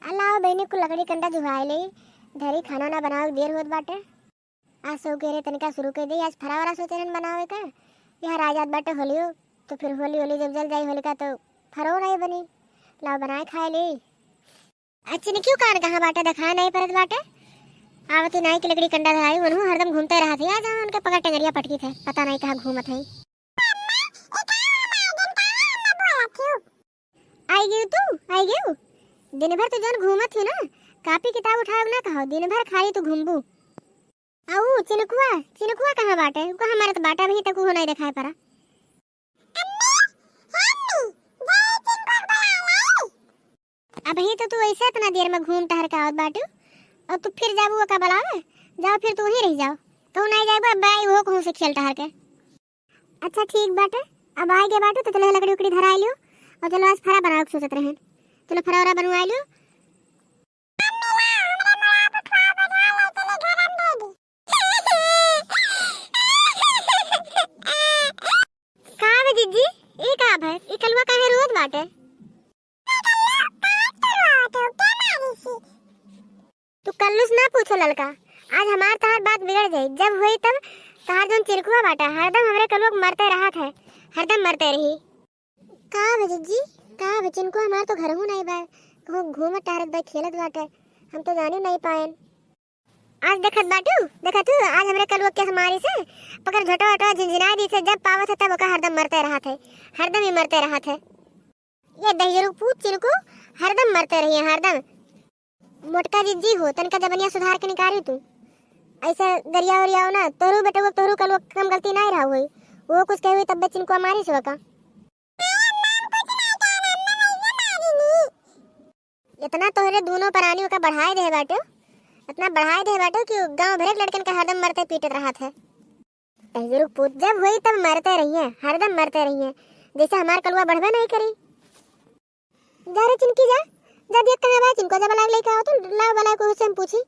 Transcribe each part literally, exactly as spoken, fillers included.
अलाओ बहिनी, कुल लकड़ी कंडा जुहाए ले, धरी खाना ना बनावे, देर होत बाटे। आज सौ के रे तनिका शुरू कर दे, आज फरावरा सोचे रहन बनावे का। यहाँ राजा बाटे होलियो, तो फिर होली होली जब जल जाई होलिका तो फरो नहीं बनी। लाओ बनाए खाए ले। आ चिनकियो कान कहाँ बाटे, देखाए नहीं परत बाटे। आवती नाई के लकड़ी कंडा धराई, उन्हों हरदम घूमते रहत है। आज हम उनके पकड़ टंगरिया पटकी थे, पता नहीं कहाँ घूमत है। आई गयू तू, आई गयू। दिन भर तू जौन घूमत ही ना, कापी किताब उठावे ना कहो, दिन भर खाली तू घूमबू। आऊ चिनकुआ, चिनकुआ कहाँ बाटे? उ कहाँ मरत बाटे? अभी तक उहो नहीं देखाई परा। अम्मी, हे अम्मी, जाए चिनकुआ के बुला लाई। अबही तो तू ऐसे इतना देर में घूम टहर के आवत बाटू, और तू फिर जाबू ओका बुलावे? जाओ फिर तू वहीं रह जाओ, कहूँ नहीं जाए, अब आई वो कहूँ से खेल टहर के। अच्छा ठीक बाटे, अब आए गए बाटू तो चलो लकड़ी उकड़ी धरा लियो, और चलो आज फरा बनावे के सोचत रहे, चलो फरा वरा बनवा लियो। का बे जिज्जी, ई का भय? ई कलुआ काहे रोत बाटे? तू कल्लू से ना पूछो ललका, आज हमार तहार बात बिगड़ जाई। जब होई तब तहार जौन चिनकुआ बाटा हरदम हमरे कलुआ के मरते रहत है, हरदम मरते रही। का बे जिज्जी, का बे चिनकुआ हमार तो घरहू नहीं बा, कहूँ घूमत टहरत बा, खेलत बाटे, हम तो जानी नहीं पाएन। आज देखत बाटू, देखत हूँ, आज हमरे कलुआ के मारी से पकड़ झोटा वोटा झिनझिनाई दी से, जब पावत है तब ओका हरदम मरते रहत है, हरदम ही मरते रहत है। ये दहिजरू पूत चिनकू हरदम मरते रही है, हरदम। मोटका जिज्जी हो, तनका जबनिया सुधार के निकारी तू। ऐसे गरिया उरियाओ ना, तोहरू बेटवा, तोहरू कलुआ कम गलती नहीं रहा हुई। वो कुछ कहे हुई तब चिनकुआ मारी से ओका। इतना तोहरे दोनों परानियों का बढ़ाए दे बाटो, इतना बढ़ाए दे बाटो कि गांव भरे के लड़कन का हरदम मरते पीटत रहत है। ए, ये रुक पूत, जब हुई तब मरते रहिए, हरदम मरते रहिए, जैसे हमार कलुआ बढ़बे नहीं करी। जा रे चिनकी जा, जा देख कहाँ बा चिनको, जब लाग लेके आओ तो लाओ बला को उससे हम पूछी,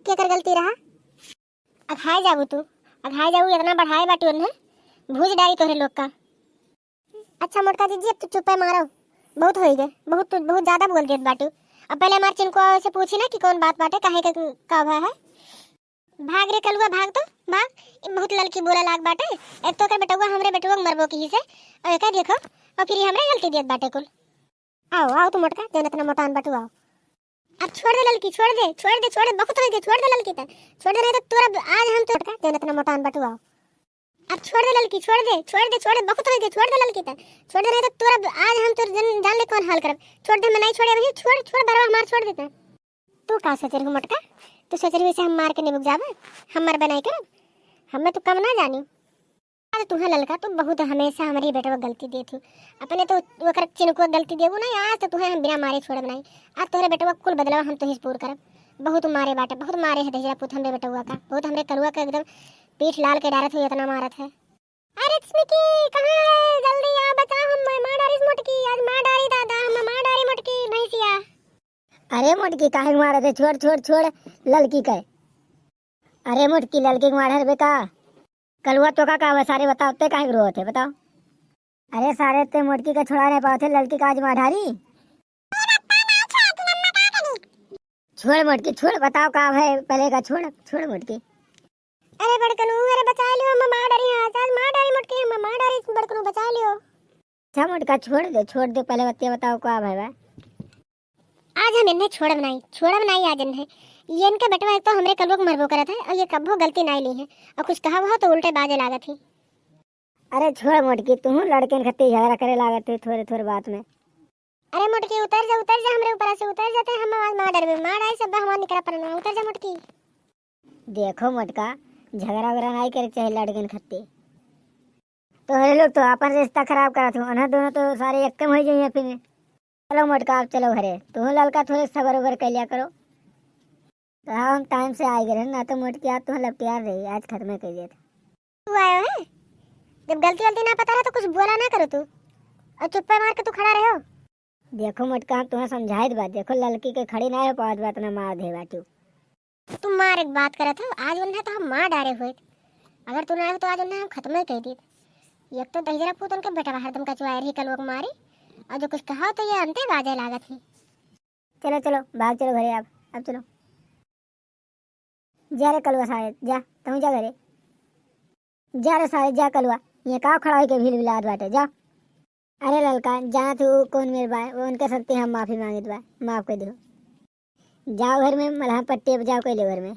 केकर गलती रहा। अघाए जाबू तू, अघाए जाबू, इतना बढ़ाए बाटू उन्हें, भूज डारी तोहरे लोग का। अच्छा मोटका जिज्जी, अब तू चुप्पे मारो, बहुत होई गए, बहुत, तू बहुत ज्यादा बोल देत बाटू। अब पहले हमार चिनकुआ से पूछी ना कि कौन बात बाटे, काहे के का भा है। भाग रे कलुआ, भाग तो, भाग। ई बहुत ललकी बोला लाग बाटे। एक तो ओकर बेटउआ हमरे बेटउआ के मरबो की से, और एका देखो, और फिर ई हमरे गलती देत बाटे कुल। आओ, आओ तू मोटका, जौन इतना मोटान बाटू, आओ। अब छोड़ दे ललकी, छोड़ दे, छोड़ दे, छोड़ दे, बहुत होई गए, छोड़ दे ललकी त। छोड़ दे, नहीं तो तोरा आज हम तोरा, जौन इतना मोटान बाटू, आओ। अब छोड़ दे ललकी, छोड़ दे, छोड़ दे, छोड़ दे, बहुत होई गए, छोड़ दे ललकी त। छोड़ दे, नहीं तो तोरा आज हम तोर जन, जान ले कौन हाल करब। छोड़ दे, मैं नहीं छोड़े, वही छोड़, छोड़, बरवा हमार छोड़ देता। तू का सोच रही हो मोटका? तू सोच रही हो इसे हम मार के निबुक जाबे? हम मरबे नहीं करब? हमें तू कम ना जानी। आज तुहे ललका, तू बहुत हमेशा हमरी बेटवा गलती देत हूँ। अपने तो ओकर चिनकुआ गलती देबू नहीं, आज तो तुहे हम बिना मारे छोड़ब नहीं। आज तोहरे बेटवा कुल बदलवा हम तुहिस पूर करब। बहुत मारे बाटे, बहुत मारे है दहिजरा पूत हमरे बेटवा का, बहुत हमरे कलुआ का एकदम पीठ लाल के डारत हो, इतना मारत है। अरे चिनकी, कहाँ है? जल्दी आ, बचाओ, हम मार डारिस मोटकी, आज मार डारी दादा, हम मार डारी मोटकी भैंसिया। अरे मोटकी, काहे के मारत है? छोड़, छोड़, छोड़ ललकी के। अरे मोटकी, ललकी के मार डारबे का? कलुआ तो का, का सारे बताओ, ते काहे के रोत है, बताओ? अरे सारे, ते मोटकी के छोड़ा नहीं पावत है, ललकी का आज मार डारी। छोड़ मोटकी, छोड़, बताओ का है पहले का, छोड़, छोड़ मोटकी। अरे बड़कनू, अरे बचा लियो, हम मार डारी, आज, आज मार डारी मोटकी, हम मार डारी बड़कनू, बचा लियो। अच्छा मोटका, छोड़ दे, छोड़ दे, पहले बतिया बताओ का भाई बा। आज हम इन्हें छोड़ब नाई, छोड़ब नाई आज इन्हें। ये इनका बेटवा एक तो हमरे कलुआ के मरबो करत है और ये कब्बो गलती नाई ली है और कुछ कहा हुआ तो उल्टे बाजे लागत ही। अरे छोड़ मोटकी, तुहूँ लड़कन खत्ती झगड़ा करे लागत है थोड़े थोड़े बात में। अरे मोटकी, उतर जा, उतर जा, हमरे ऊपर से उतर जाते हैं, हम आज मार डरबे, मार आई सब हमार निकरा परना, उतर जा मोटकी। देखो मोटका, झगड़ा वगड़ा नहीं करे चाहे लड़कन खत्ती। तोहरे लोग तो अपन रिश्ता खराब करत हो, उन्हें दोनों तो सारे एक कम हो जाइए फिर। चलो मोटका, आप चलो घरे, तुहूँ ललका थोड़े सबर उबर कर लिया करो। तो हाँ, हम टाइम से आ गए ना, तो मोटकी आज तुहूँ लपटियार रही, आज खत्म कर दिया था। तू आयो है? जब गलती वलती ना पता रहा तो कुछ बोला ना करो तू, और चुप्पे मार के तू खड़ा रहो। देखो मोटका, हम तुम्हें समझाइत बा, देखो ललकी के खड़ी ना हो पावत बा, इतना मार दे बाटू। तू मार एक बात करत हो, आज उन्हें तो हम मार डारे होइत, अगर तू ना आयो तो आज उन्हें हम खत्म ही कर दीत। एक तो दहिजरा पूत उनके बेटा हरदम कचुआए रही कलुआ के मारी, और जो कुछ कहा तो ये अंते बाजे लागत ही। चलो, चलो, भाग चलो घरे आप, अब चलो। जा रे कलुआ सारे, जा, तू जा घरे। जा रे सारे, जा कलुआ, ये का खड़ा होके भील बिलात बाटे, जा। अरे ललका, जा तू, कौन मेर बा, वो उनके सकती हम माफी मांगित बा, माफ कर दो। जाओ घर में, मलहम पट्टी अब जाओ, कैले घर में।